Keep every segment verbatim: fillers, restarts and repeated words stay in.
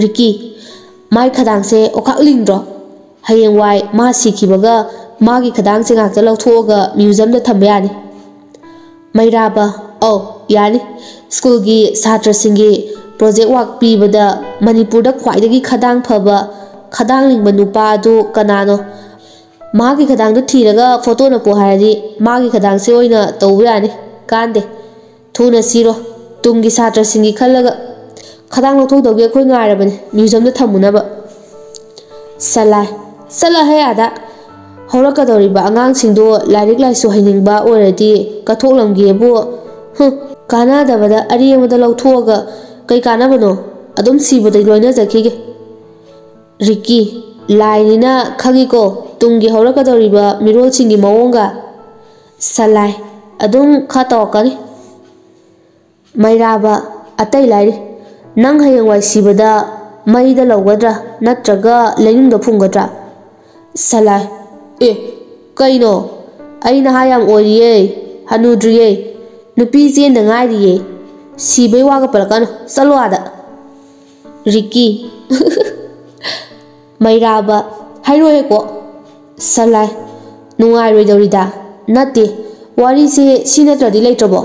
ꯔꯤꯀꯤ, ꯃꯥꯏ ꯈꯗꯥꯡꯁꯦ ꯑꯣꯈꯥꯛ ꯂꯤꯡꯗ꯭ꯔꯣ? ꯍꯌꯦꯡꯋꯥꯏ ꯃꯥ ꯁꯤꯈꯤꯕꯒ ꯃꯥꯒꯤ ꯈꯗꯥꯡꯁꯦ ꯉꯥꯛꯇ ꯂꯧꯊꯣꯛꯑꯒ ꯃ꯭ꯌꯨꯖꯝꯗ ꯊꯝꯕ ꯌꯥꯅꯤ꯫ ꯃꯩꯔꯥꯕ, ꯑꯧ, ꯌꯥꯅꯤ꯫ ꯁ꯭ꯀꯨꯜꯒꯤ ꯁꯥꯇ꯭ꯔꯁꯤꯡꯒꯤ ꯄ꯭ꯔꯣꯖꯦꯛ ꯋꯥꯔꯛ ꯄꯤꯕꯗ ꯃꯅꯤꯄꯨꯔꯗ ꯈ꯭ꯋꯥꯏꯗꯒꯤ ꯈꯗꯥꯡ ꯐꯕ, ꯈꯗꯥꯡ ꯂꯤꯡꯕ ꯅꯨꯄꯥ ꯑꯗꯨ ꯀꯅꯥꯅꯣ? ꯃꯥꯒꯤ ꯈꯗꯥꯡꯗꯨ ꯊꯤꯔꯒ ꯐꯣꯇꯣ ꯅꯞꯄꯣ ꯍꯥꯏꯔꯗꯤ ꯃꯥꯒꯤ ꯈꯗꯥꯡꯁꯦ ꯑꯣꯏꯅ ꯇꯧꯕ ꯌꯥꯅꯤ꯫ ꯀꯥꯟꯗꯦ꯫ ꯊꯨꯅ ꯁꯤꯔꯣ꯫ ꯇꯨꯡꯒꯤ ꯁꯥꯇ꯭ꯔꯁꯤꯡꯒꯤ ꯈꯜꯂꯒ ꯈꯗꯥꯡ ꯂꯧꯊꯣꯛꯇꯧꯒꯤ ꯑꯩꯈꯣꯏ ꯉꯥꯏꯔꯕꯅꯤ ꯃ꯭ꯌꯨꯖꯝꯗ ꯊꯝꯃꯨꯅꯕ꯫ ꯁꯂꯥꯏ, ꯆꯠꯂꯍꯦ ꯑꯥꯗ꯫ ꯍꯧꯔꯛꯀꯗꯧꯔꯤꯕ ꯑꯉꯥꯡꯁꯤꯡꯗꯣ ꯂꯥꯏꯔꯤꯛ ꯂꯥꯏꯁꯨ ꯍꯩꯅꯤꯡꯕ ꯑꯣꯏꯔꯗꯤ ꯀꯠꯊꯣꯛꯂꯝꯒꯦꯕꯨ꯫ ꯍꯨꯝ, ꯀꯥꯟꯅꯗꯕꯗ ꯑꯔꯦꯝꯕꯗ ꯂꯧꯊꯣꯛꯑꯒ ꯀꯩ ꯀꯥꯟꯅꯕꯅꯣ? ꯑꯗꯨꯝ ꯁꯤꯕꯗ ꯂꯣꯏꯅꯖꯈꯤꯒꯦ꯫ ꯔꯤꯀꯤ, ꯂꯥꯏꯅꯤꯅ ꯈꯪꯉꯤꯀꯣ ꯇꯨꯡꯒꯤ ꯍꯧꯔꯛꯀꯗꯧꯔꯤꯕ ꯃꯤꯔꯣꯜꯁꯤꯡꯒꯤ ꯃꯑꯣꯡꯒ꯫ ꯁꯂꯥꯏ, ꯑꯗꯨꯝ ꯈꯔ ꯇꯧꯔꯛꯀꯅꯤ꯫ ꯃꯩꯔꯥꯕ, ꯑꯇꯩ ꯂꯥꯏꯔꯤ꯫ ꯅꯪ ꯍꯌꯦꯡꯋꯥꯏ ꯁꯤꯕꯗ ꯃꯩꯗ ꯂꯧꯒꯗ꯭ꯔꯥ ꯅꯠꯇ꯭ꯔꯒ ꯂꯩꯅꯨꯡꯗ ꯐꯨꯝꯒꯗ꯭ꯔꯥ? ꯁꯂꯥꯏ, ꯑꯦ, ꯀꯩꯅꯣ? ꯑꯩ ꯅꯍꯥ ꯌꯥꯝ ꯑꯣꯏꯔꯤꯌꯦ, ꯍꯅꯨꯗ꯭ꯔꯤꯌꯦ꯫ ꯅꯨꯄꯤ ꯆꯦꯟꯗ ꯉꯥꯏꯔꯤꯌꯦ꯫ ꯁꯤꯕꯩ ꯋꯥꯒ ꯄꯜꯂꯛꯀꯅꯨ, ꯆꯠꯂꯣ ꯑꯥꯗ꯫ ꯔꯤꯀꯤ, ꯃꯩꯔꯥꯕ, ꯍꯥꯏꯔꯣꯏꯀꯣ꯫ ꯁꯂꯥꯏ, ꯅꯨꯡꯉꯥꯏꯔꯣꯏꯗꯧꯔꯤꯗ꯫ ꯅꯠꯇꯦ, ꯋꯥꯔꯤꯁꯦ ꯁꯤ ꯅꯠꯇ꯭ꯔꯗꯤ ꯂꯩꯇ꯭ꯔꯕꯣ?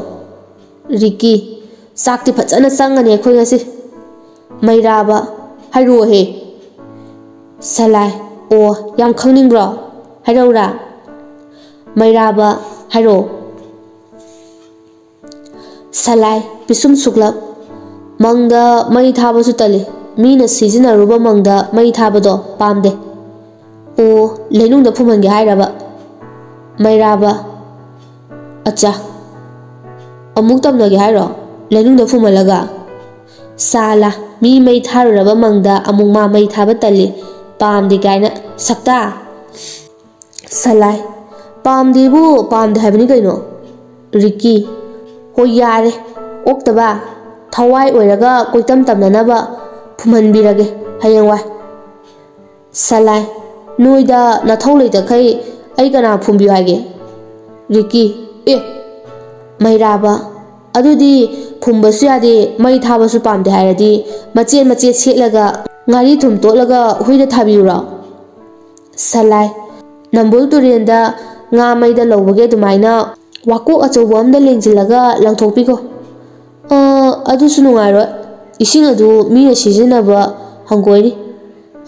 ꯔꯤꯀꯤ, ꯆꯥꯛꯇꯤ ꯐꯖꯅ ꯆꯪꯉꯅꯤ ꯑꯩꯈꯣꯏ ꯉꯁꯤ꯫ ꯃꯩꯔꯥꯕ, ꯍꯥꯏꯔꯛꯑꯣꯍꯦ꯫ ꯁꯂꯥꯏ, ꯑꯣ, ꯌꯥꯝ ꯈꯪꯅꯤꯡꯕ꯭ꯔꯣ? ꯍꯥꯏꯔꯛꯎꯔꯥ? ꯃꯩꯔꯥꯕ, ꯍꯥꯏꯔꯛꯑꯣ꯫ ꯁꯂꯥꯏ, ꯄꯤꯁꯨꯝ ꯁꯨꯛꯂꯞ꯫ ꯃꯪꯗ ꯃꯩ ꯊꯥꯕꯁꯨ ꯇꯜꯂꯤ꯫ ꯃꯤꯅ ꯁꯤꯖꯤꯟꯅꯔꯨꯕ ꯃꯪꯗ ꯃꯩ ꯊꯥꯕꯗꯣ ꯄꯥꯝꯗꯦ꯫ ꯑꯣ, ꯂꯩꯅꯨꯡꯗ ꯐꯨꯝꯍꯟꯒꯦ ꯍꯥꯏꯔꯕ? ꯃꯩꯔꯥꯕ, ꯑꯠꯆꯥ꯫ ꯑꯃꯨꯛ ꯇꯝꯅꯒꯦ ꯍꯥꯏꯔꯣ? ꯂꯩꯅꯨꯡꯗ ꯐꯨꯝꯍꯜꯂꯒ? ꯁꯥꯂꯥ, ꯃꯤ ꯃꯩ ꯊꯥꯔꯨꯔꯕ ꯃꯪꯗ ꯑꯃꯨꯛ ꯃꯥ ꯃꯩ ꯊꯥꯕ ꯇꯜꯂꯤ, ꯄꯥꯝꯗꯦ ꯀꯥꯏꯅ꯫ ꯁꯛꯇꯥ꯫ ꯁꯂꯥꯏ, ꯄꯥꯝꯗꯦꯕꯨ ꯄꯥꯝꯗꯦ ꯍꯥꯏꯕꯅꯤ ꯀꯩꯅꯣ꯫ ꯔꯤꯀꯤ, ꯍꯣꯏ ꯌꯥꯔꯦ, ꯑꯣꯛꯇꯕ꯫ ꯊꯋꯥꯏ ꯑꯣꯏꯔꯒ ꯀꯣꯏꯇꯝ ꯇꯝꯅꯅꯕ ꯐꯨꯝꯍꯟꯕꯤꯔꯒꯦ ꯍꯌꯦꯡꯋꯥꯏ꯫ ꯁꯂꯥꯏ, ꯅꯣꯏꯗ ꯅꯊꯧ ꯂꯩꯇꯈꯩ ꯑꯩ ꯀꯅꯥ ꯐꯨꯝꯕꯤꯌꯨ ꯍꯥꯏꯒꯦ? ꯔꯤꯀꯤ, ꯑꯦ꯫ ꯃꯩꯔꯥꯕ, ꯑꯗꯨꯗꯤ ꯐꯨꯝꯕꯁꯨ ꯌꯥꯗꯦ, ꯃꯩ ꯊꯥꯕꯁꯨ ꯄꯥꯝꯗꯦ ꯍꯥꯏꯔꯗꯤ ꯃꯆꯦꯠ ꯃꯆꯦꯠ ꯁꯦꯠꯂꯒ ꯉꯥꯔꯤ ꯊꯨꯝ ꯇꯣꯠꯂꯒ ꯍꯨꯏꯗ ꯊꯥꯕꯤꯌꯨꯔꯣ? ꯁꯂꯥꯏ, ꯅꯝꯕꯨꯜ ꯇꯨꯔꯦꯜꯗ ꯉꯥ ꯃꯩꯗ ꯂꯧꯕꯒꯤ ꯑꯗꯨꯃꯥꯏꯅ ꯋꯥꯀꯣꯛ ꯑꯆꯧꯕ ꯑꯃꯗ ꯂꯦꯡꯁꯤꯜꯂꯒ ꯂꯪꯊꯣꯛꯄꯤꯈꯣ꯫ ꯑ, ꯑꯗꯨꯁꯨ ꯅꯨꯡꯉꯥꯏꯔꯣꯏ꯫ ꯏꯁꯤꯡ ꯑꯗꯨ ꯃꯤꯅ ꯁꯤꯖꯤꯟꯅꯕ ꯍꯪꯒꯣꯏꯅꯤ꯫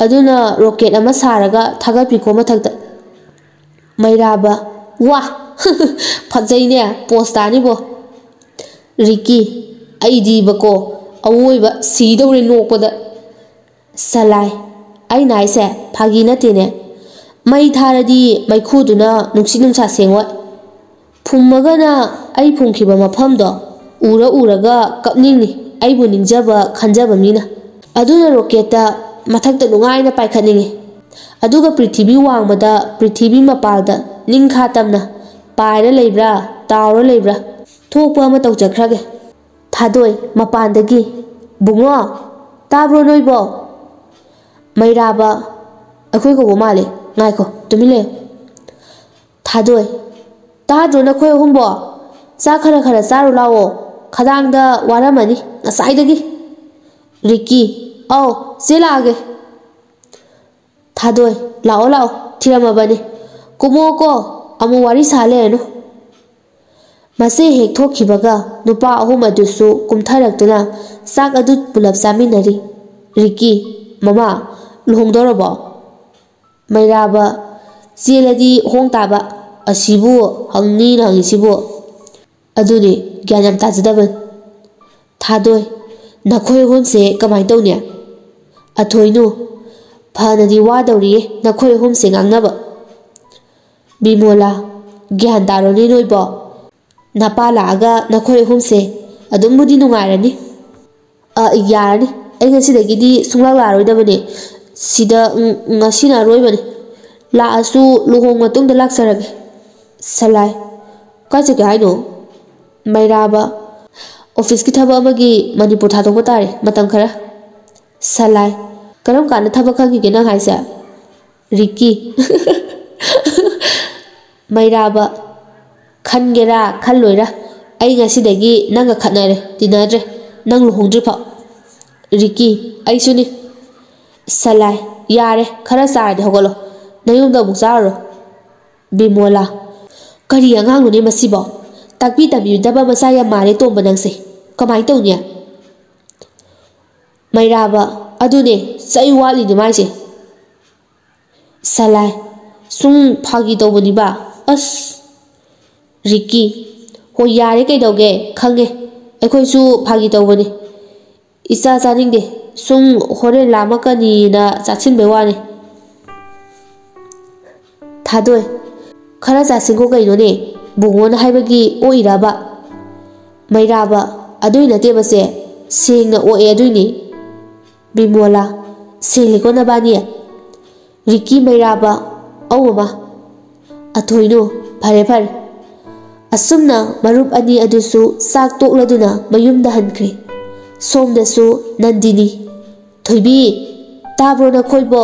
ꯑꯗꯨꯅ ꯔꯣꯀꯦꯠ ꯑꯃ ꯁꯥꯔꯒ ꯊꯥꯒꯠꯄꯤꯈꯣ ꯃꯊꯛꯇ꯫ ꯃꯩꯔꯥꯕ, ꯋꯥ! ꯐꯖꯩꯅꯦ, ꯄꯣꯁ ꯇꯥꯅꯤꯕꯣ꯫ ꯔꯤꯀꯤ, ꯑꯩꯗꯤꯕꯀꯣ, ꯑꯋꯣꯏꯕ ꯁꯤꯗꯧꯔꯦ ꯅꯣꯛꯄꯗ꯫ ꯁꯂꯥꯏ, ꯑꯩꯅ ꯍꯥꯏꯁꯦ ꯐꯥꯒꯤ ꯅꯠꯇꯦꯅꯦ꯫ ꯃꯩ ꯊꯥꯔꯗꯤ ꯃꯩꯈꯨꯗꯨꯅ ꯅꯨꯡꯁꯤꯠ ꯅꯨꯡꯁꯥ ꯁꯦꯡꯉꯣꯏ꯫ ꯐꯨꯝꯃꯒꯅ ꯑꯩ ꯐꯨꯝꯈꯤꯕ ꯃꯐꯝꯗꯣ ꯎꯔ ꯎꯔꯒ ꯀꯞꯅꯤꯡꯅꯤ, ꯑꯩꯕꯨ ꯅꯤꯡꯖꯕ ꯈꯟꯖꯕ ꯃꯤꯅ꯫ ꯑꯗꯨꯅ ꯔꯣꯀꯦꯠꯇ ꯃꯊꯛꯇ ꯅꯨꯡꯉꯥꯏꯅ ꯄꯥꯏꯈꯠꯅꯤꯡꯉꯤ꯫ ꯑꯗꯨꯒ ꯄ꯭ꯔꯤꯊꯤꯕꯤ ꯋꯥꯡꯃꯗ, ꯄ꯭ꯔꯤꯊꯤꯕꯤ ꯃꯄꯥꯜꯗ ꯅꯤꯡꯈꯥ ꯇꯝꯅ ꯄꯥꯏꯔ ꯂꯩꯕ꯭ꯔꯥ, ꯇꯥꯎꯔ ꯂꯩꯕ꯭ꯔꯥ, ꯊꯣꯛꯄ ꯑꯃ ꯇꯧꯖꯈ꯭ꯔꯒꯦ꯫ ꯊꯥꯗꯣꯏ, ꯃꯄꯥꯟꯗꯒꯤ, "ꯕꯨꯡꯉꯣ, ꯇꯥꯕ꯭ꯔꯣ ꯅꯣꯏꯕꯣ?" ꯃꯩꯔꯥꯕ, "ꯑꯩꯈꯣꯏ ꯀꯧꯕ ꯃꯥꯜꯂꯦ, ꯉꯥꯏꯈꯣ, ꯇꯨꯃꯤꯟ ꯂꯩꯌꯨ꯫" ꯊꯥꯗꯣꯏ, "ꯇꯥꯗ꯭ꯔꯣ ꯅꯈꯣꯏ ꯑꯍꯨꯝꯕꯣ? ꯆꯥꯛ ꯈꯔ ꯈꯔ ꯆꯥꯔꯨ ꯂꯥꯛꯑꯣ, ꯈꯗꯥꯡꯗ ꯋꯥꯔꯝꯃꯅꯤ ꯉꯁꯥꯏꯗꯒꯤ꯫" ꯔꯤꯀꯤ, "ꯑꯧ, ꯆꯦ ꯂꯥꯛꯑꯒꯦ꯫" ꯊꯥꯗꯣꯏ, "ꯂꯥꯛꯑꯣ ꯂꯥꯛꯑꯣ, ꯊꯤꯔꯝꯃꯕꯅꯤ, ꯀꯨꯝꯃꯣꯀꯣ, ꯑꯃꯨꯛ ꯋꯥꯔꯤ ꯁꯥ ꯂꯩꯔꯅꯨ꯫" ꯃꯁꯦ ꯍꯦꯛ ꯊꯣꯛꯈꯤꯕꯒ ꯅꯨꯄꯥ ꯑꯍꯨꯝ ꯑꯗꯨꯁꯨ ꯀꯨꯝꯊꯔꯛꯇꯨꯅ ꯆꯥꯛ ꯑꯗꯨ ꯄꯨꯂꯞ ꯆꯥꯃꯤꯟꯅꯔꯤ꯫ ꯔꯤꯀꯤ, "ꯃꯃꯥ, ꯂꯨꯍꯣꯡꯗꯧꯔꯕꯣ?" ꯃꯩꯔꯥꯕ, "ꯆꯦꯜꯂꯗꯤ ꯍꯣꯡ ꯇꯥꯕ, ꯑꯁꯤꯕꯨ ꯍꯪꯅꯤꯅ ꯍꯪꯉꯤꯁꯤꯕꯨ?" "ꯑꯗꯨꯅꯤ, ꯒ꯭ꯌꯥꯟ ꯌꯥꯝ ꯇꯥꯖꯗꯕꯅꯤ꯫" ꯊꯥꯗꯣꯏ, "ꯅꯈꯣꯏ ꯑꯍꯨꯝꯁꯦ ꯀꯃꯥꯏꯅ ꯇꯧꯅꯤ?" ꯑꯊꯣꯏꯅꯨ, "ꯐꯅꯗꯤ ꯋꯥꯗꯧꯔꯤꯌꯦ ꯅꯈꯣꯏ ꯑꯍꯨꯝꯁꯦ ꯉꯥꯡꯅꯕ꯫" ꯕꯤꯃꯣꯂꯥ, "ꯒ꯭ꯌꯥꯟ ꯇꯥꯔꯣꯅꯦ ꯅꯣꯏꯕꯣ꯫ ꯅꯄꯥ ꯂꯥꯛꯑꯒ ꯅꯈꯣꯏ ꯑꯍꯨꯝꯁꯦ ꯑꯗꯨꯝꯕꯨꯗꯤ ꯅꯨꯡꯉꯥꯏꯔꯅꯤ꯫" "ꯑ, ꯌꯥꯔꯅꯤ꯫ ꯑꯩ ꯉꯁꯤꯗꯒꯤꯗꯤ ꯁꯨꯡꯂꯥꯛ ꯂꯥꯛꯑꯔꯣꯏꯗꯕꯅꯦ꯫ ꯁꯤꯗ, ꯎꯝ, ꯉꯁꯤꯅ ꯑꯔꯣꯏꯕꯅꯤ꯫ ꯂꯥꯛꯑꯁꯨ ꯂꯨꯍꯣꯡ ꯃꯇꯨꯡꯗ ꯂꯥꯛꯆꯔꯒꯦ꯫" ꯁꯂꯥꯏ, "ꯀꯥꯏ ꯆꯠꯀꯦ ꯍꯥꯏꯅꯣ?" ꯃꯩꯔꯥꯕ, "ꯑꯣꯐꯤꯁꯀꯤ ꯊꯕꯛ ꯑꯃꯒꯤ ꯃꯅꯤꯄꯨꯔ ꯊꯥꯗꯣꯛꯄ ꯇꯥꯔꯦ, ꯃꯇꯝ ꯈꯔ꯫" ꯁꯂꯥꯏ, "ꯀꯔꯝ ꯀꯥꯟꯗ ꯊꯕꯛ ꯈꯪꯈꯤꯒꯦ ꯅꯪ ꯍꯥꯏꯁꯦ?" ꯔꯤꯀꯤ, ꯃꯩꯔꯥꯕ, "ꯈꯟꯒꯦꯔꯥ ꯈꯜꯂꯣꯏꯔꯥ, ꯑꯩ ꯉꯁꯤꯗꯒꯤ ꯅꯪꯒ ꯈꯠꯅꯔꯦ, ꯇꯤꯟꯅꯗ꯭ꯔꯦ, ꯅꯪ ꯂꯨꯍꯣꯡꯗ꯭ꯔꯤ ꯐꯥꯎ꯫ ꯔꯤꯀꯤ, ꯑꯩꯁꯨꯅꯤ꯫ ꯁꯂꯥꯏ, ꯌꯥꯔꯦ, ꯈꯔ ꯆꯥꯔꯗꯤ ꯍꯧꯒꯠꯂꯣ, ꯅꯌꯨꯝꯗ ꯑꯃꯨꯛ ꯆꯥꯔꯨꯔꯣ꯫ ꯕꯤꯃꯣꯂꯥ, ꯀꯔꯤ ꯑꯉꯥꯡꯅꯣꯅꯦ ꯃꯁꯤꯕꯣ? ꯇꯥꯛꯄꯤ ꯇꯝꯕꯤꯗꯕ ꯃꯆꯥ ꯌꯥꯝ ꯃꯥꯜꯂꯦ ꯇꯣꯝꯕ ꯅꯪꯁꯦ꯫ ꯀꯃꯥꯏꯅ ꯇꯧꯅꯤ? ꯃꯩꯔꯥꯕ, ꯑꯗꯨꯅꯦ, ꯆꯩ ꯋꯥꯠꯂꯤꯅꯦ ꯃꯥꯏꯁꯦ꯫ ꯁꯂꯥꯏ, ꯁꯨꯝ ꯐꯥꯒꯤ ꯇꯧꯕꯅꯤꯕ꯫ ꯑꯁ꯫ ꯔꯤꯀꯤ, ꯍꯣꯏ, ꯌꯥꯔꯦ, ꯀꯩꯗꯧꯒꯦ? ꯈꯪꯉꯦ, ꯑꯩꯈꯣꯏꯁꯨ ꯐꯥꯒꯤ ꯇꯧꯕꯅꯤ꯫ ꯏꯆꯥ ꯆꯥꯅꯤꯡꯗꯦ, ꯁꯨꯝ ꯍꯣꯔꯦꯟ ꯂꯥꯝꯃꯛꯀꯅꯤꯅ ꯆꯥꯁꯤꯟꯕꯩ ꯋꯥꯅꯤ꯫ ꯊꯥꯗꯣꯏ, ꯈꯔ ꯆꯥꯁꯤꯟꯈꯣ ꯀꯩꯅꯣꯅꯦ, ꯕꯨꯡꯉꯣꯅ ꯍꯥꯏꯕꯒꯤ ꯑꯣꯛꯏꯔꯕ? ꯃꯩꯔꯥꯕ, ꯑꯗꯨꯏ ꯅꯠꯇꯦꯕꯁꯦ, ꯁꯦꯡꯅ ꯑꯣꯛꯑꯦ ꯑꯗꯨꯏꯅꯤ꯫ ꯕꯤꯃꯣꯂꯥ, ꯁꯦꯡꯂꯦꯀꯣ ꯅꯕꯥꯅꯤ? ꯔꯤꯀꯤ, ꯃꯩꯔꯥꯕ, ꯑꯧ ꯃꯃꯥ꯫ ꯑꯊꯣꯏꯅꯨ, ꯐꯔꯦ ꯐꯔꯦ꯫ ꯑꯁꯨꯝꯅ ꯃꯔꯨꯞ ꯑꯅꯤ ꯑꯗꯨꯁꯨ ꯆꯥꯛ ꯇꯣꯛꯂꯗꯨꯅ ꯃꯌꯨꯝꯗ ꯍꯟꯈ꯭ꯔꯦ꯫ ꯁꯣꯝꯗꯁꯨ ꯅꯟꯗꯤꯅꯤ, ꯊꯣꯏꯕꯤ, ꯇꯥꯕ꯭ꯔꯣ ꯅꯈꯣꯏꯕꯣ?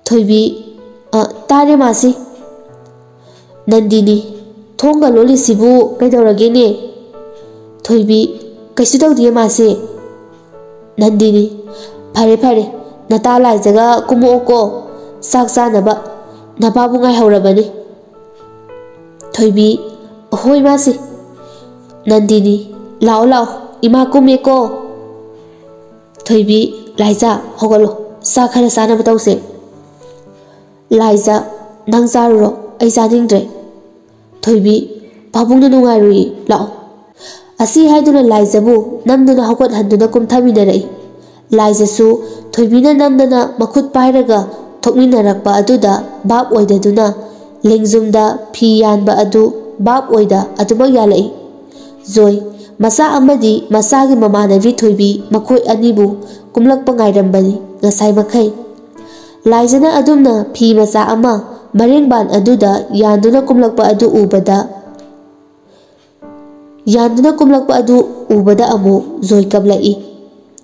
ꯊꯣꯏꯕꯤ, ꯑ, ꯇꯥꯔꯦ ꯃꯥꯁꯤ꯫ ꯅꯟꯗꯤꯅꯤ, ꯊꯣꯡꯒ ꯂꯣꯜꯂꯤꯁꯤꯕꯨ ꯀꯩꯗꯧꯔꯒꯦꯅꯦ? ꯊꯣꯏꯕꯤ, ꯀꯩꯁꯨ ꯇꯧꯗꯤꯌꯦ ꯃꯥꯁꯤ꯫ ꯅꯟꯗꯤꯅꯤ, ꯐꯔꯦ ꯐꯔꯦ, ꯅꯇꯥ ꯂꯥꯏꯖꯒ ꯀꯨꯝꯃꯛꯑꯣꯀꯣ, ꯆꯥꯛ ꯆꯥꯅꯕ, ꯅꯄꯥꯕꯨ ꯉꯥꯏꯍꯧꯔꯕꯅꯤ꯫ ꯊꯣꯏꯕꯤ, ꯍꯣꯏ ꯃꯥꯁꯤ꯫ ꯅꯟꯗꯤꯅꯤ, ꯂꯥꯛꯑꯣ ꯂꯥꯛꯑꯣ, ꯏꯃꯥ ꯀꯨꯝꯃꯦꯀꯣ꯫ ꯊꯣꯏꯕꯤ, ꯂꯥꯏꯖꯥ, ꯍꯧꯒꯠꯂꯣ, ꯆꯥꯛ ꯈꯔ ꯆꯥꯅꯕ ꯇꯧꯁꯦ꯫ ꯂꯥꯏꯖꯥ, ꯅꯪ ꯆꯥꯔꯨꯔꯣ, ꯑꯩ ꯆꯥꯅꯤꯡꯗ꯭ꯔꯦ꯫ ꯊꯣꯏꯕꯤ, ꯄꯥꯕꯨꯡꯅ ꯅꯨꯡꯉꯥꯏꯔꯨꯏ, ꯂꯥꯛꯑꯣ꯫ ꯑꯁꯤ ꯍꯥꯏꯗꯨꯅ ꯂꯥꯏꯖꯕꯨ ꯅꯝꯗꯨꯅ ꯍꯧꯒꯠꯍꯟꯗꯨꯅ ꯀꯨꯝꯊꯃꯤꯟꯅꯔꯛꯏ꯫ ꯂꯥꯏꯖꯁꯨ ꯊꯣꯏꯕꯤꯅ ꯅꯝꯗꯅ ꯃꯈꯨꯠ ꯄꯥꯏꯔꯒ ꯊꯣꯛꯃꯤꯟꯅꯔꯛꯄ ꯑꯗꯨꯗ ꯚꯥꯞ ꯑꯣꯏꯗꯗꯨꯅ ꯂꯦꯡꯖꯨꯝꯗ ꯐꯤ ꯌꯥꯟꯕ ꯑꯗꯨ ꯚꯥꯞ ꯑꯣꯏꯗ ꯑꯗꯨꯃꯛ ꯌꯥꯜꯂꯛꯏ꯫ ꯖꯣꯏ, ꯃꯆꯥ ꯑꯃꯗꯤ ꯃꯆꯥꯒꯤ ꯃꯃꯥꯟꯅꯕꯤ ꯊꯣꯏꯕꯤ ꯃꯈꯣꯏ ꯑꯅꯤꯕꯨ ꯀꯨꯝꯂꯛꯄ ꯉꯥꯏꯔꯝꯕꯅꯤ ꯉꯁꯥꯏ ꯃꯈꯩ꯫ ꯂꯥꯏꯖꯅ ꯑꯗꯨꯝꯅ ꯐꯤ ꯃꯆꯥ ꯑꯃ ꯃꯔꯦꯡꯕꯥꯟ ꯑꯗꯨꯗ ꯌꯥꯟꯗꯨꯅ ꯀꯨꯝꯂꯛꯄ ꯑꯗꯨ ꯎꯕꯗ, ꯌꯥꯟꯗꯨꯅ ꯀꯨꯝꯂꯛꯄ ꯑꯗꯨ ꯎꯕꯗ ꯑꯃꯨꯛ ꯖꯣꯏ ꯀꯞꯂꯛꯏ꯫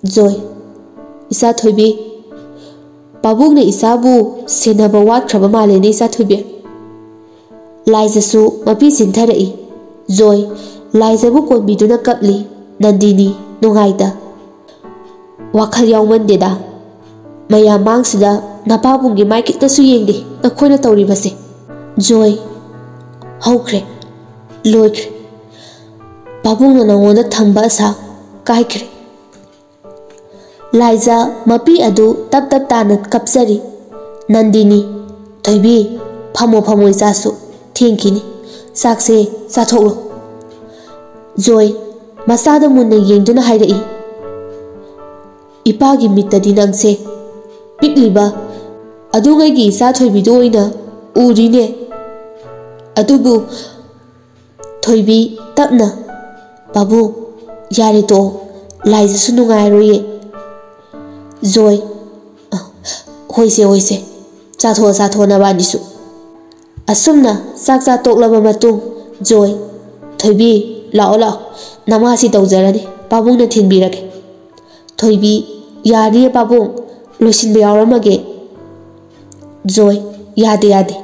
ꯖꯣꯏ, ꯏꯆꯥ ꯊꯣꯏꯕꯤ, ꯄꯥꯕꯨꯡꯅ ꯏꯆꯥꯕꯨ ꯁꯦꯟꯅꯕ ꯋꯥꯠꯈ꯭ꯔꯕ ꯃꯥꯜꯂꯦꯅꯦ ꯏꯆꯥ ꯊꯣꯏꯕꯤ꯫ ꯂꯥꯏꯖꯁꯨ ꯃꯄꯤ ꯆꯤꯟꯊꯔꯛꯏ꯫ ꯖꯣꯏ, ꯂꯥꯏꯖꯕꯨ ꯀꯣꯟꯕꯤꯗꯨꯅ ꯀꯞꯂꯤ꯫ ꯅꯟꯗꯤꯅꯤ, ꯅꯨꯡꯉꯥꯏꯇ꯫ ꯋꯥꯈꯜ ꯌꯥꯎꯃꯟꯗꯦꯗ꯫ ꯃꯌꯥꯝ ꯃꯥꯡꯁꯤꯗ ꯅꯄꯥꯕꯨꯡꯒꯤ ꯃꯥꯏ ꯈꯤꯇꯁꯨ ꯌꯦꯡꯗꯦ ꯅꯈꯣꯏꯅ ꯇꯧꯔꯤꯕꯁꯦ꯫ ꯖꯣꯏ, ꯍꯧꯈ꯭ꯔꯦ, ꯂꯣꯏꯈ꯭ꯔꯦ꯫ ꯄꯥꯕꯨꯡꯅ ꯅꯉꯣꯟꯗ ꯊꯝꯕ ꯑꯁꯥ ꯀꯥꯏꯈ꯭ꯔꯦ꯫ ꯂꯥꯏꯖ ꯃꯄꯤ ꯑꯗꯨ ꯇꯞ ꯇꯞ ꯇꯥꯅ ꯀꯞꯆꯔꯤ꯫ ꯅꯟꯗꯤꯅꯤ, ꯊꯣꯏꯕꯤ, ꯐꯝꯃꯣ ꯐꯝꯃꯣ ꯏꯆꯥꯁꯨ, ꯊꯦꯡꯈꯤꯅꯤ꯫ ꯆꯥꯛꯁꯦ ꯆꯥꯊꯣꯛꯂꯣ꯫ ꯖꯣꯏ, ꯃꯆꯥꯗ ꯃꯨꯟꯅ ꯌꯦꯡꯗꯨꯅ ꯍꯥꯏꯔꯛꯏ, ꯏꯄꯥꯒꯤ ꯃꯤꯠꯇꯗꯤ ꯅꯪꯁꯦ ꯄꯤꯛꯂꯤꯕ ꯑꯗꯨꯉꯩꯒꯤ ꯏꯆꯥ ꯊꯣꯏꯕꯤꯗꯨ ꯑꯣꯏꯅ ꯎꯔꯤꯅꯦ꯫ ꯑꯗꯨꯕꯨ ꯊꯣꯏꯕꯤ, ꯇꯞꯅ, ꯄꯥꯕꯨꯡ, ꯌꯥꯔꯦ ꯇꯣꯛꯑꯣ, ꯂꯥꯏꯖꯁꯨ ꯅꯨꯡꯉꯥꯏꯔꯣꯏꯌꯦ꯫ ꯖꯣꯏ, ꯑ, ꯍꯣꯏꯁꯦ ꯍꯣꯏꯁꯦ, ꯆꯥꯊꯣꯛꯑꯣ ꯆꯥꯊꯣꯛꯑꯣ ꯅꯕꯥꯅꯤꯁꯨ꯫ ꯑꯁꯨꯝꯅ ꯆꯥꯛ ꯆꯥ ꯇꯣꯛꯂꯕ ꯃꯇꯨꯡ, ꯖꯣꯏ, ꯊꯣꯏꯕꯤ, ꯂꯥꯛꯑꯣ ꯂꯥꯛꯑꯣ, ꯅꯃꯥꯁꯤ ꯇꯧꯖꯔꯅꯤ, ꯄꯥꯕꯨꯡꯅ ꯊꯤꯟꯕꯤꯔꯒꯦ꯫ ꯊꯣꯏꯕꯤ, ꯌꯥꯅꯤꯌꯦ ꯄꯥꯕꯨꯡ, ꯂꯣꯏꯁꯤꯟꯕ ꯌꯥꯎꯔꯝꯃꯒꯦ꯫ ꯖꯣꯏ, ꯌꯥꯗꯦ ꯌꯥꯗꯦ,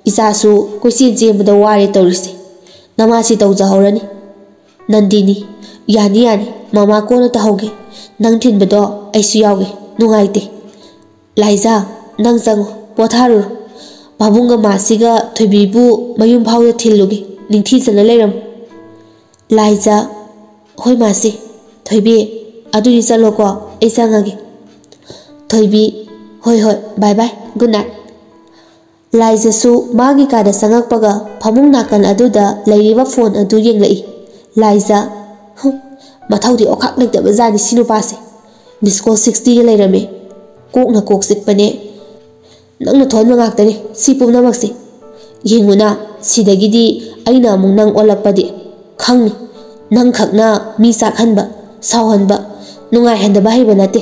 ꯏꯆꯥꯁꯨ ꯀꯣꯏꯆꯦꯟ ꯆꯦꯟꯕꯗ ꯋꯥꯔꯦ ꯇꯧꯔꯤꯁꯦ, ꯅꯃꯥꯁꯤ ꯇꯧꯖꯍꯧꯔꯅꯤ꯫ ꯅꯟꯗꯤꯅꯤ, ꯌꯥꯅꯤ ꯌꯥꯅꯤ, ꯃꯃꯥ ꯀꯣꯟꯅ ꯇꯧꯍꯧꯒꯦ, ꯅꯪ ꯊꯤꯟꯕꯗꯣ ꯑꯩꯁꯨ ꯌꯥꯎꯒꯦ, ꯅꯨꯡꯉꯥꯏꯇꯦ꯫ ꯂꯥꯏꯖꯥ, ꯅꯪ ꯆꯪꯉꯨ, ꯄꯣꯊꯥꯔꯨꯔꯣ꯫ ꯄꯥꯕꯨꯡꯒ ꯃꯥꯁꯤꯒ ꯊꯣꯏꯕꯤꯕꯨ ꯃꯌꯨꯝ ꯐꯥꯎꯗ ꯊꯤꯜꯂꯨꯒꯦ, ꯅꯤꯡꯊꯤꯖꯅ ꯂꯩꯔꯝꯃꯨ꯫ ꯂꯥꯏꯖꯥ, ꯍꯣꯏ ꯃꯥꯁꯤ꯫ ꯊꯣꯏꯕꯤ, ꯑꯗꯨꯗꯤ ꯆꯠꯂꯣꯀꯣ, ꯑꯩ ꯆꯪꯉꯒꯦ꯫ ꯊꯣꯏꯕꯤ, ꯍꯣꯏ ꯍꯣꯏ, bye bye, good night꯫ ꯂꯥꯏꯖꯁꯨ ꯃꯥꯒꯤ ꯀꯥꯗ ꯆꯪꯉꯛꯄꯒ ꯐꯃꯨꯡ ꯅꯥꯀꯟ ꯑꯗꯨꯗ ꯂꯩꯔꯤꯕ ꯐꯣꯟ ꯑꯗꯨ ꯌꯦꯡꯂꯛꯏ꯫ ꯂꯥꯏꯖ, ꯍꯨꯝ, ꯃꯊꯧꯗꯤ ꯑꯣꯈꯥꯛ ꯂꯩꯇꯕ ꯖꯥꯠꯅꯤ ꯁꯤ ꯅꯨꯄꯥꯁꯦ꯫ Miss call sixtyꯒ ꯂꯩꯔꯝꯃꯦ꯫ ꯀꯣꯛꯅ ꯀꯣꯛ ꯆꯤꯛꯄꯅꯦ꯫ ꯅꯪꯅ ꯊꯣꯛꯍꯟꯕ ꯉꯥꯛꯇꯅꯤ ꯁꯤ ꯄꯨꯝꯅꯃꯛꯁꯦ꯫ ꯌꯦꯡꯉꯨꯅ, ꯁꯤꯗꯒꯤꯗꯤ ꯑꯩꯅ ꯑꯃꯨꯛ ꯅꯪ ꯑꯣꯜꯂꯛꯄꯗꯤ ꯈꯪꯅꯤ꯫ ꯅꯪꯈꯛꯅ ꯃꯤ ꯆꯥꯛꯍꯟꯕ, ꯁꯥꯎꯍꯟꯕ, ꯅꯨꯡꯉꯥꯏꯍꯟꯗꯕ ꯍꯩꯕ ꯅꯠꯇꯦ꯫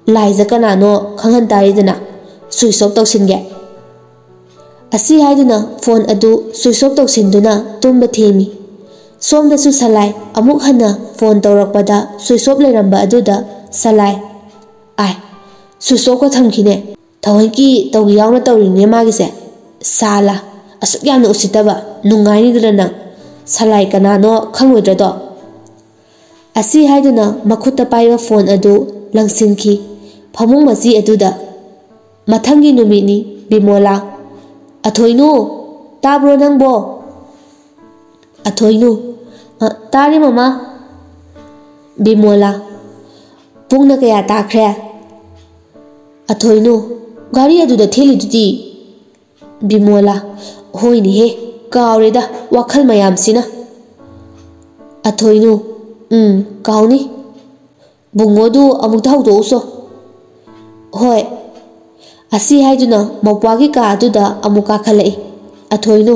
ꯂꯥꯏꯖ ꯀꯅꯥꯅꯣ ꯈꯪꯍꯟ ꯇꯥꯔꯦꯗꯅ꯫ Switch off ꯇꯧꯁꯤꯟꯒꯦ꯫ ꯑꯁꯤ ꯍꯥꯏꯗꯨꯅ ꯐꯣꯟ ꯑꯗꯨ switch off ꯇꯧꯁꯤꯟꯗꯨꯅ ꯇꯨꯝꯕ ꯊꯦꯝꯃꯤ꯫ ꯁꯣꯝꯗꯁꯨ ꯁꯂꯥꯏ ꯑꯃꯨꯛ ꯍꯟꯅ ꯐꯣꯟ ꯇꯧꯔꯛꯄꯗ switch off ꯂꯩꯔꯝꯕ ꯑꯗꯨꯗ ꯁꯂꯥꯏ, ꯑꯥꯏ, switch offꯀ ꯊꯝꯈꯤꯅꯦ꯫ ꯊꯑꯣꯏꯀꯤ ꯇꯧꯒꯦ ꯌꯥꯎꯅ ꯇꯧꯔꯤꯅꯦ ꯃꯥꯒꯤꯁꯦ꯫ ꯁꯥꯂꯥ, ꯑꯁꯨꯛ ꯌꯥꯝꯅ ꯎꯁꯤꯠꯇꯕ, ꯅꯨꯡꯉꯥꯏꯅꯤꯗꯅ ꯅꯪ꯫ ꯁꯂꯥꯏ ꯀꯅꯥꯅꯣ ꯈꯪꯉꯣꯏꯗ꯭ꯔꯗꯣ? ꯑꯁꯤ ꯍꯥꯏꯗꯨꯅ ꯃꯈꯨꯠꯇ ꯄꯥꯏꯕ ꯐꯣꯟ ꯑꯗꯨ ꯂꯪꯁꯤꯟꯈꯤ ꯐꯃꯨꯡ ꯃꯆꯤ ꯑꯗꯨꯗ꯫ ꯃꯊꯪꯒꯤ ꯅꯨꯃꯤꯠꯅꯤ꯫ ꯕꯤꯃꯣꯂꯥ, "ꯑꯊꯣꯏꯅꯨ, ꯇꯥꯕ꯭ꯔꯣ ꯅꯪꯕꯣ?" ꯑꯊꯣꯏꯅꯨ, "ꯑ, ꯇꯥꯔꯦ ꯃꯃꯥ꯫" ꯕꯤꯃꯣꯂꯥ, "ꯄꯨꯡꯅ ꯀꯌꯥ ꯇꯥꯈ꯭ꯔꯦ?" ꯑꯊꯣꯏꯅꯨ, "ꯒꯥꯔꯤ ꯑꯗꯨꯗ ꯊꯤꯜꯂꯤꯗꯨꯗꯤ꯫" ꯕꯤꯃꯣꯂꯥ, "ꯍꯣꯏꯅꯦꯍꯦ, ꯀꯥꯎꯔꯦꯗ ꯋꯥꯈꯜ ꯃꯌꯥꯝꯁꯤꯅ꯫" ꯑꯊꯣꯏꯅꯨ, "ꯎꯝ, ꯀꯥꯎꯅꯤ꯫ ꯕꯨꯡꯉꯣꯗꯨ ꯑꯃꯨꯛꯇ ꯍꯧꯗꯣꯛꯎꯁꯣ꯫" "ꯍꯣꯏ꯫" ꯑꯁꯤ ꯍꯥꯏꯗꯨꯅ ꯃꯧꯄ꯭ꯋꯥꯒꯤ ꯀꯥ ꯑꯗꯨꯗ ꯑꯃꯨꯛ ꯀꯥꯈꯠꯂꯛꯏ꯫ ꯑꯊꯣꯏꯅꯨ,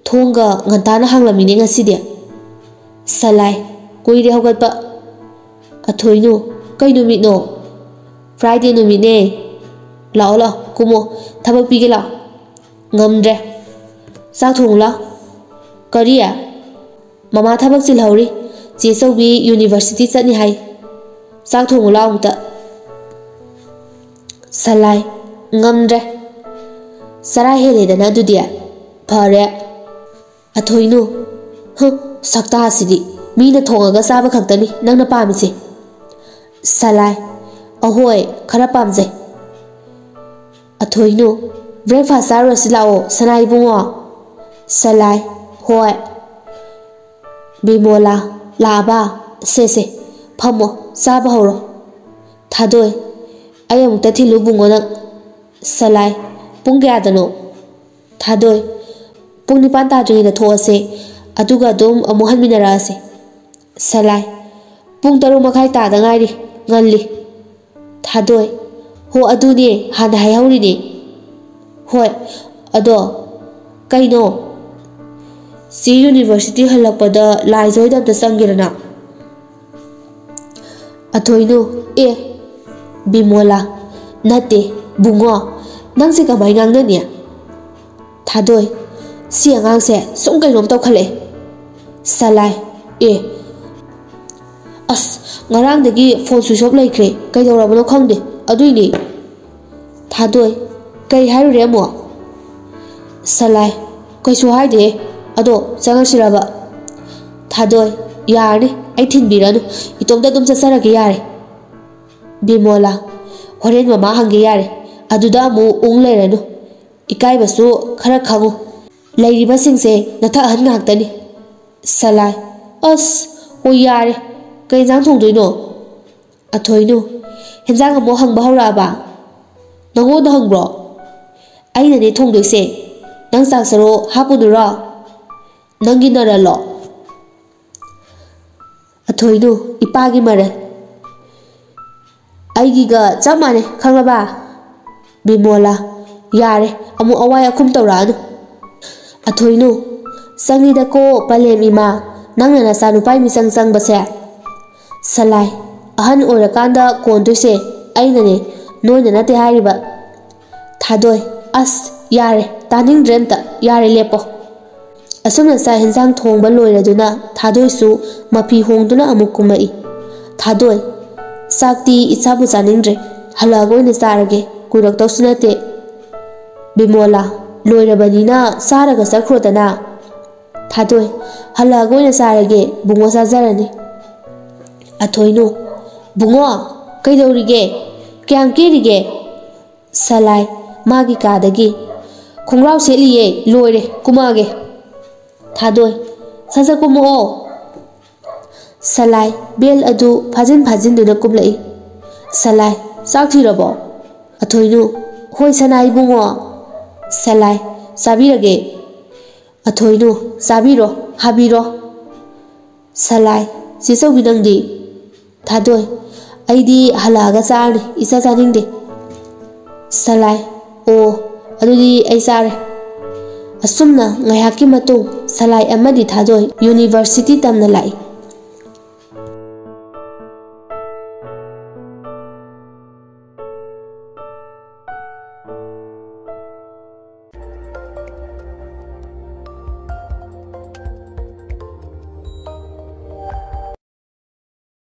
"ꯊꯣꯡꯒ ꯉꯟꯇꯥꯅ ꯍꯥꯡꯂꯝꯃꯤꯅꯦ ꯉꯁꯤꯗꯤ꯫" ꯁꯂꯥꯏ, "ꯀꯨꯏꯔꯦ ꯍꯧꯒꯠꯄ꯫" ꯑꯊꯣꯏꯅꯨ, "ꯀꯩ ꯅꯨꯃꯤꯠꯅꯣ?" "Friday ꯅꯨꯃꯤꯠꯅꯦ꯫ ꯂꯥꯛꯑꯣ, ꯂꯥꯛꯑꯣ, ꯀꯨꯝꯃꯣ, ꯊꯕꯛ ꯄꯤꯒꯦ, ꯂꯥꯛꯑꯣ꯫" "ꯉꯝꯗ꯭ꯔꯦ꯫ ꯆꯥꯛ ꯊꯣꯡꯉꯨ ꯂꯥꯎ꯫" "ꯀꯔꯤ?" "ꯃꯃꯥ ꯊꯕꯛ ꯆꯤꯜꯍꯧꯔꯤ꯫ ꯆꯦ ꯆꯧꯕꯤ university ꯆꯠꯅꯤ ꯍꯥꯏ꯫ ꯆꯥꯛ ꯊꯣꯡꯉꯨ ꯂꯥꯎ ꯑꯃꯨꯛꯇ꯫" ꯁꯂꯥꯏ, "ꯉꯝꯗ꯭ꯔꯦ꯫ ꯆꯔꯥ ꯍꯦꯜꯂꯦꯗꯅ ꯑꯗꯨꯗꯤ꯫ ꯐꯔꯦ꯫" ꯑꯊꯣꯏꯅꯨ, "ꯍꯨꯝ, ꯁꯛꯇꯥꯁꯤꯗꯤ꯫ ꯃꯤꯅ ꯊꯣꯡꯉꯒ ꯆꯥꯕ ꯈꯛꯇꯅꯤ ꯅꯪꯅ ꯄꯥꯝꯃꯤꯁꯦ꯫" ꯁꯂꯥꯏ, "ꯑꯍꯣꯏ, ꯈꯔ ꯄꯥꯝꯖꯩ꯫" ꯑꯊꯣꯏꯅꯨ, "Breakfast ꯆꯥꯔꯨꯔꯁꯤ ꯂꯥꯛꯑꯣ, ꯁꯅꯥ ꯏꯕꯨꯡꯉꯣ꯫" ꯁꯂꯥꯏ, "ꯍꯣꯏ꯫" ꯕꯤꯃꯣꯂꯥ, "ꯂꯥꯛꯑꯕ? ꯁꯦ, ꯁꯦ, ꯐꯝꯃꯣ, ꯆꯥꯕ ꯍꯧꯔꯣ꯫" ꯊꯥꯗꯣꯏ, "ꯑꯩ ꯑꯃꯨꯛꯇ ꯊꯤꯜꯂꯨ ꯕꯨꯡꯉꯣ ꯅꯪ꯫" ꯁꯂꯥꯏ, "ꯄꯨꯡ ꯀꯌꯥꯗꯅꯣ?" ꯊꯥꯗꯣꯏ, "ꯄꯨꯡ ꯅꯤꯄꯥꯟ ꯇꯥꯗ꯭ꯔꯤꯉꯩꯗ ꯊꯣꯛꯑꯁꯦ, ꯑꯗꯨꯒ ꯑꯗꯨꯝ ꯑꯃꯨꯛ ꯍꯟꯃꯤꯟꯅꯔꯛꯑꯁꯦ꯫" ꯁꯂꯥꯏ, "ꯄꯨꯡ ꯇꯔꯨꯛ ꯃꯈꯥꯏ ꯇꯥꯗ ꯉꯥꯏꯔꯤ, ꯉꯜꯂꯤ꯫" ꯊꯥꯗꯣꯏ, "ꯍꯣ, ꯑꯗꯨꯅꯦ, ꯍꯥꯟꯅ ꯍꯥꯏꯍꯧꯔꯤꯅꯦ꯫" "ꯍꯣꯏ, ꯑꯗꯣ ꯀꯩꯅꯣ?" "ꯆꯦ university ꯍꯜꯂꯛꯄꯗ ꯂꯥꯏꯖ ꯍꯣꯏꯗ ꯑꯝꯇ ꯆꯪꯒꯦꯗꯅ꯫" ꯑꯊꯣꯏꯅꯨ, "ꯑꯦ, ꯕꯤꯃꯣꯂꯥ, ꯅꯠꯇꯦ, ꯕꯨꯡꯉꯣ, ꯅꯪꯁꯦ ꯀꯃꯥꯏ ꯉꯥꯡꯅꯅꯤ?" ꯊꯥꯗꯣꯏ, "ꯁꯤ ꯑꯉꯥꯡꯁꯦ ꯁꯨꯝ ꯀꯩꯅꯣꯝ ꯇꯧꯈꯠꯂꯛꯑꯦ꯫" ꯁꯂꯥꯏ, "ꯑꯦ, ꯑꯁ, ꯉꯔꯥꯡꯗꯒꯤ phone switch off ꯂꯩꯈ꯭ꯔꯦ, ꯀꯩꯗꯧꯔꯕꯅꯣ ꯈꯪꯗꯦ, ꯑꯗꯨꯏꯅꯦ꯫" ꯊꯥꯗꯣꯏ, "ꯀꯩ ꯍꯥꯏꯔꯨꯔꯦ ꯑꯃꯨꯛ?" ꯁꯂꯥꯏ, "ꯀꯩꯁꯨ ꯍꯥꯏꯗꯦ꯫ ꯑꯗꯣ ꯆꯪꯉꯛꯁꯤꯔꯕ? ꯊꯥꯗꯣꯏ, ꯌꯥꯔꯅꯤ, ꯑꯩ ꯊꯤꯟꯕꯤꯔꯅꯨ, ꯏꯇꯣꯝꯇ ꯑꯗꯨꯝ ꯆꯠꯆꯔꯒꯦ ꯌꯥꯔꯦ꯫ ꯕꯤꯃꯣꯂꯥ, ꯍꯣꯔꯦꯟ ꯃꯃꯥ ꯍꯪꯒꯦ ꯌꯥꯔꯦ, ꯑꯗꯨꯗ ꯑꯃꯨꯛ ꯎꯪ ꯂꯩꯔꯅꯨ, ꯏꯀꯥꯏꯕꯁꯨ ꯈꯔ ꯈꯪꯉꯨ, ꯂꯩꯔꯤꯕꯁꯤꯡꯁꯦ ꯅꯊꯛ ꯑꯍꯟ ꯉꯥꯛꯇꯅꯤ꯫ ꯁꯂꯥꯏ, ꯑꯁ, ꯑꯣ ꯌꯥꯔꯦ, ꯀꯩ ꯌꯦꯟꯖꯥꯡ ꯊꯣꯡꯗꯣꯏꯅꯣ? ꯑꯊꯣꯏꯅꯨ, ꯍꯦꯟꯖꯥꯡ ꯑꯃꯨꯛ ꯍꯪꯕ ꯍꯧꯔꯛꯑꯕ? ꯅꯪꯉꯣꯟꯗ ꯍꯪꯕ꯭ꯔꯣ? ꯑꯩꯅꯅꯦ ꯊꯣꯡꯗꯣꯏꯁꯦ, ꯅꯪ ꯆꯥꯛ ꯆꯔꯣ ꯍꯥꯞꯄꯨꯗꯨꯔꯣ? ꯅꯪꯒꯤ ꯅꯔꯜꯂꯣ? ꯑꯊꯣꯏꯅꯨ, ꯏꯄꯥꯒꯤ ꯃꯔꯜ꯫ ꯑꯩꯒꯤꯒ ꯆꯞ ꯃꯥꯟꯅꯩ, ꯈꯪꯂꯕ? ꯕꯤꯃꯣꯂꯥ, ꯌꯥꯔꯦ, ꯑꯃꯨꯛ ꯑꯋꯥꯏ ꯑꯈꯨꯝ ꯇꯧꯔꯛꯑꯅꯨ꯫ ꯑꯊꯣꯏꯅꯨ, ꯆꯪꯉꯤꯗꯀꯣ ꯄꯂꯦꯝ ꯏꯃꯥ, ꯅꯪꯅ ꯅꯆꯥꯅꯨꯄꯥꯒꯤ ꯃꯤꯆꯪ ꯆꯪꯕꯁꯦ꯫ ꯁꯂꯥꯏ, ꯑꯍꯟ ꯑꯣꯏꯔꯀꯥꯟꯗ ꯀꯣꯟꯗꯣꯏꯁꯦ ꯑꯩꯅꯅꯦ, ꯅꯣꯏꯅ ꯅꯠꯇꯦ ꯍꯥꯏꯔꯤꯕ꯫ ꯊꯥꯗꯣꯏ, ꯑꯁ, ꯌꯥꯔꯦ, ꯇꯥꯅꯤꯡꯗ꯭ꯔꯦ ꯑꯝꯇ, ꯌꯥꯔꯦ, ꯂꯦꯞꯄꯣ꯫ ꯑꯁꯨꯝꯅ ꯆꯥꯛ ꯍꯦꯟꯖꯥꯡ ꯊꯣꯡꯕ ꯂꯣꯏꯔꯗꯨꯅ ꯊꯥꯗꯣꯏꯁꯨ ꯃꯐꯤ ꯍꯣꯡꯗꯨꯅ ꯑꯃꯨꯛ ꯀꯨꯝꯃꯛꯏ꯫ ꯊꯥꯗꯣꯏ, ꯆꯥꯛꯇꯤ ꯏꯆꯥꯕꯨ ꯆꯥꯅꯤꯡꯗ꯭ꯔꯦ, ꯍꯜꯂꯛꯑꯒ ꯑꯣꯏꯅ ꯆꯥꯔꯒꯦ, ꯀꯨꯏꯔꯛꯇꯧꯁꯨ ꯅꯠꯇꯦ꯫ ꯕꯤꯃꯣꯂꯥ, ꯂꯣꯏꯔꯕꯅꯤꯅ ꯆꯥꯔꯒ ꯆꯠꯈ꯭ꯔꯣꯗꯅ꯫ ꯊꯥꯗꯣꯏ, ꯍꯜꯂꯛꯑꯒ ꯑꯣꯏꯅ ꯆꯥꯔꯒꯦ, ꯕꯨꯡꯉꯣ ꯆꯥꯖꯔꯅꯤ꯫ ꯑꯊꯣꯏꯅꯨ, ꯕꯨꯡꯉꯣ, ꯀꯩꯗꯧꯔꯤꯒꯦ? ꯀꯌꯥꯝ ꯀꯦꯔꯤꯒꯦ? ꯁꯂꯥꯏ, ꯃꯥꯒꯤ ꯀꯥꯗꯒꯤ, ꯈꯣꯡꯒ꯭ꯔꯥꯎ ꯁꯦꯠꯂꯤꯌꯦ, ꯂꯣꯏꯔꯦ, ꯀꯨꯝꯃꯛꯑꯒꯦ꯫ ꯊꯥꯗꯣꯏ, ꯁꯠ ꯁꯠ ꯀꯨꯝꯃꯛꯑꯣ꯫ ꯁꯂꯥꯏ, ꯕꯦꯜ ꯑꯗꯨ ꯐꯥꯖꯤꯟ ꯐꯥꯖꯤꯟꯗꯨꯅ ꯀꯨꯝꯂꯛꯏ꯫ ꯁꯂꯥꯏ, ꯆꯥꯛ ꯊꯤꯔꯕꯣ? ꯑꯊꯣꯏꯅꯨ, ꯍꯣꯏ ꯁꯅꯥ ꯏꯕꯨꯡꯉꯣ꯫ ꯁꯂꯥꯏ, ꯆꯥꯕꯤꯔꯒꯦ꯫ ꯑꯊꯣꯏꯅꯨ, ꯆꯥꯕꯤꯔꯣ, ꯍꯥꯕꯤꯔꯣ꯫ ꯁꯂꯥꯏ, ꯆꯦ ꯆꯧꯕꯤ ꯅꯪꯗꯤ? ꯊꯥꯗꯣꯏ, ꯑꯩꯗꯤ ꯍꯜꯂꯛꯑꯒ ꯆꯥꯔꯅꯤ, ꯏꯆꯥ ꯆꯥꯅꯤꯡꯗꯦ꯫ ꯁꯂꯥꯏ, ꯑꯣ, ꯑꯗꯨꯗꯤ ꯑꯩ ꯆꯥꯔꯦ꯫ ꯑꯁꯨꯝꯅ ꯉꯥꯏꯍꯥꯛꯀꯤ ꯃꯇꯨꯡ ꯁꯂꯥꯏ ꯑꯃꯗꯤ ꯊꯥꯗꯣꯏ ꯌꯨꯅꯤꯚꯔꯁꯤꯇꯤ ꯇꯝꯅ ꯂꯥꯛꯏ꯫